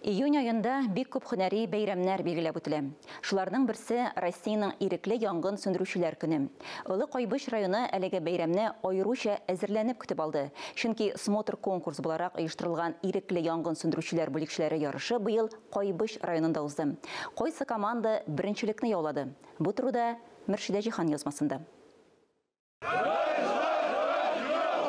Июнь аенда бик күп һөнәри бәйрәмнәр билгеләп үтелә. Шуларның берсе Россиянең ирекле янгын сүндерүчеләр көне. Олы Кайбыч районы әлеге бәйрәмне аеруча әзерләнеп көтеп алды. Чөнки смотр-конкурс буларак оештырылган ирекле янгын сүндерүчеләр бүлекчәләре ярышы быел Кайбыч районында узды. Кайсы команда беренчелекне яулады? Бу турыда Мөршидә Җиһан язмасында.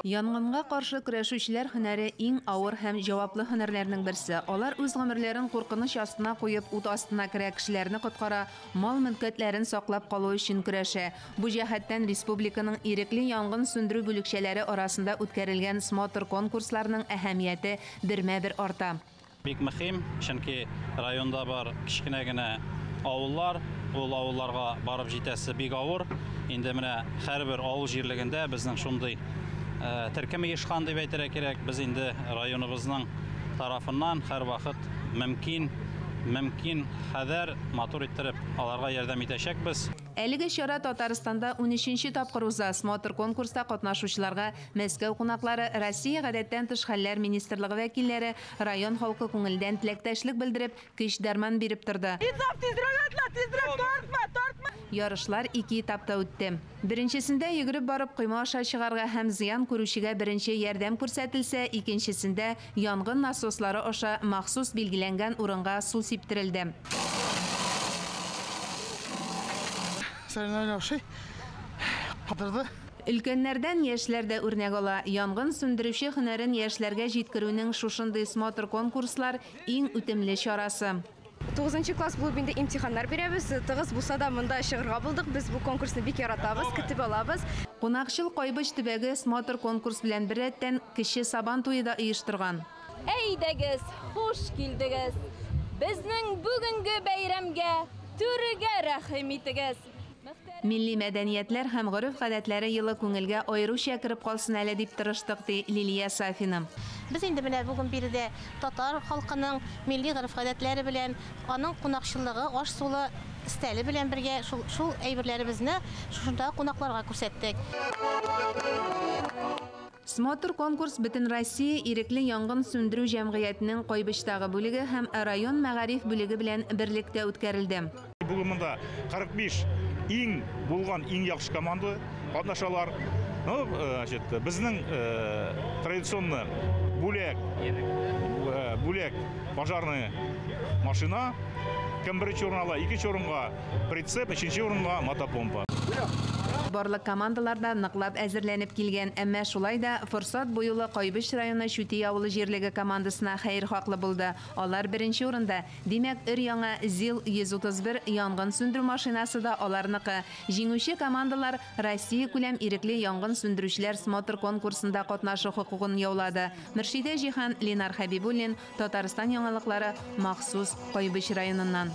Янгынга каршы көрәшүчеләр һөнәре иң авыр һәм җаваплы һөнәрләрнең берсе. Алар үз гомерләрен куркыныч астына куеп, ут астына керә, кешеләрне коткара, мал-мөлкәтләрен саклап калу өчен көрәшә. Бу җәһәттән республиканың ирекле янгын сүндерү бүлекчәләре арасында үткәрелгән смотр-конкурсларның әһәмияте бермә-бер арта. Бик мөһим, чөнки районда бар кечкенә генә авыллар, ул авылларга барып җитәсе бик авыр. Инде менә һәрбер авыл җирлегендә безнең шундый төркем оешкан дип әйтергә кирәк. Без инде районыбызның тарафыннан һәрвакыт мөмкин кадәр матур иттереп аларга ярдәм итәчәкбез. Әлеге чара Татарстанда 13нче тапкыр уза. Смотр-конкурста катнашучыларга Мәскәү кунаклары, Россия гадәттән тыш хәлләр министрлыгы вәкилләре, район халкы күңелдән теләктәшлек белдереп, көч дәрман биреп торды. Инсаф, тизрәк атла, тизрәк тартма, тартма. Ярышлар ике этапта үтте. Беренчесендә йөгереп барып койма аша чыгарга һәм зыян күрүчегә беренче ярдәм күрсәтелсә, икенчесендә янгын насослары аша махсус билгеләнгән урынга су сиптерелде. Өлкәннәрдән яшьләр дә үрнәк ала. Янгын сүндерүче һөнәрен яшьләргә җиткерүнең шушындый смотр-конкурслар иң үтемле чарасы. 9 класс булып инде имтиханнар бирәбез. Тыгыз булса да монда чыгарга булдык. Без бу конкурсны бик яратабыз, көтеп алабыз. Кунакчыл Кайбыч төбәге смотр-конкурс белән беррәттән кече Сабан туе да оештырган. Әйдәгез, хуш килдегез. Безнең бүгенге бәйрәмгә түргә рәхим итегез. Милли мәдәниятләр һәм гореф-гадәтләре елы күңелгә аеруча кереп калсын әле дип тырыштык, ди Лилия Сафина. Без инде менә бүген биредә татар халкының милли гореф-гадәтләре белән, аның кунакчыллыгы, аш-сулы өстәле белән бергә шул әйберләребезне шушында кунакларга күрсәттек. Смотр-конкурс Бөтен Россия ирекле янгын сүндерү җәмгыятенең Кайбычтагы бүлеге һәм район мәгариф бүлеге белән берлектә үткәрелде. Бүген монда 45 иң булган иң яхшы команда катнашалар. Безнең традиционный бүләк пожарная машина, кем беренче урын ала, икенче урынга прицеп, өченче урынга мотопомпа. Барлык командалар да ныклап әзерләнеп килгән, әмма шулай да форсат бу юлы Кайбыч районы Чүти авылы җирлеге командасына хәер хаклы булды. Алар беренче урында. Димәк, өр-яңа ЗИЛ 131 янгын сүндерү машинасы да аларныкы. Җиңүче командалар Россия күләм ирекле янгын сүндерүчеләр смотр-конкурсында катнашу хокукын яулады. Мөршидә Җиһан, Ленар Хәбибуллин, Татарстан яңалыклары, махсус Кайбыч районыннан.